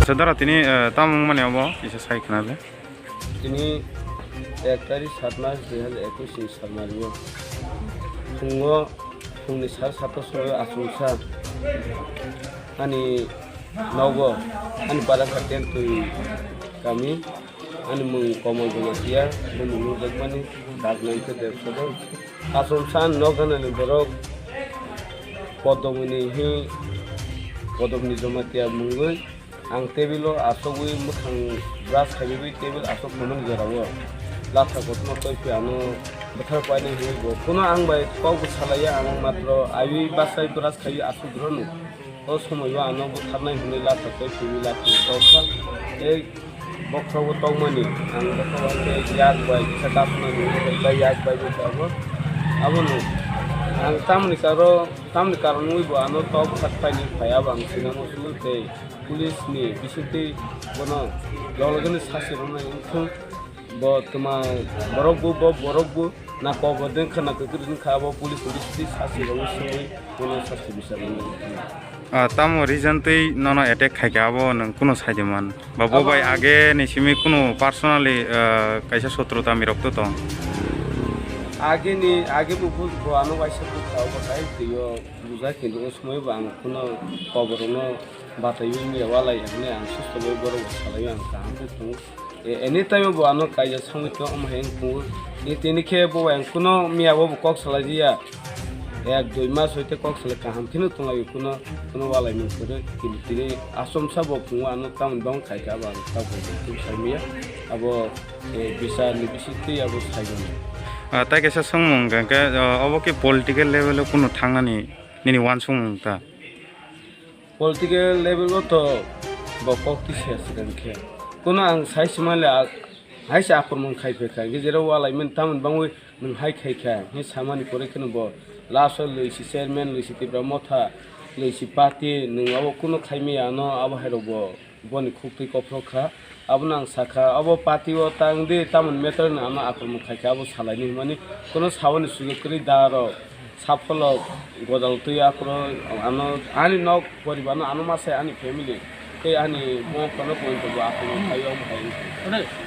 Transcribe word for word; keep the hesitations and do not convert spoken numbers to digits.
Sadara tini, eh, tamo wngmani obo kisa sai khna le. Tini ek tarik sat mas dui hajar ekus ni salmario phungo phungni sal sato somoio achomsa ani nogo ani Barangkha Tentwi kami ani mung Komol Jamatia, bini mung jakmani dak nai khe dersodon. Achomsa ani nok ganani borok Podomoni hi Podomoni Jamatia mungwi ang table o asogwi mwkhang brush khaiwi table asok tongnani jorao latha kotorma toiphi ano bwthar painai hinwi bo. Kuno ang bai kok bw salaiya, ang matro aiwi bachai brush khaiwi asok rwno. O somoio ano bwtharnai hinwi latha toiphiwi latha tokha. Tei bokhrogo tongmani ang bokhrogo khe yak bai kisa kasuna hinwi yak bai bo abo. Abono ang tamni karo tamni karon wngwi bo ano tok khat paini phai abo ang sinamo sulu tei police ni bisingtwi bono log logoni sasi rwnai wngthung. Bo twma borok bo, bo borok bo na kobor den kha na kwkri den kha, abo police ni bisingtwi sasi rwui swi bono sasi bisar rwnai wngthung. Ah, tamo reason twi nono attack khaikha abo nwng kuno saidiman? Ba bo bai age ni simi kuno personally, ah, kaisa sotrota mirok to tong? Age ni, age bo, bo, bo ano waisa bukha obo hai twiyo bujai, kintu o somoi bo ang kuno koborokno bataiwi mia walai hwnwi ang susto bai borok bo salaiwi ang kaham khe tongo. E, anytime bo ano kaijak songwi tongo, omo hai wng tongo. Ni tini khe bo bai ang kuno mia bo kok salai ya. Ek dui mas hoite kok salai kaham kheno tonglaio kuno, kuno walai mung kwrwi. Tini, tini achomsa bo phungo ano tamoni bang khai kha, abo ang tabuk tini sai mia. Abo, e, bisar ni bisingtwi abo sai mano. Ah, tai kaisa songmung hwnkha khe, ah, obo khe political level o kuno thangnani nini uansukmung ta? Political level o to bo kok tisa swkang khe. Kuno ang sai se manle a-, hai se aphurmung khai phaikha. Hingke jera walai mani tamoni bangwi nwng hai khaikha. Hingke samani pore kheno bo last o lwi si chairman, lwi si Tipra Motha, lwi si party, nwng abo kuno khai maya ano abo hai rok bo boni khuktwi kophro kha. Abono ang sakha, abo party o tang di, tamoni matter no ano akromon khai kha, abo salai ni hwnmani kuno saboni sujok kwrwi da rok. Sapholo godal twi aphuru ano ani nok poribar no ano ma sai ani family tei ani bongkha no poito bo aphuru thaio omo hai wngkha.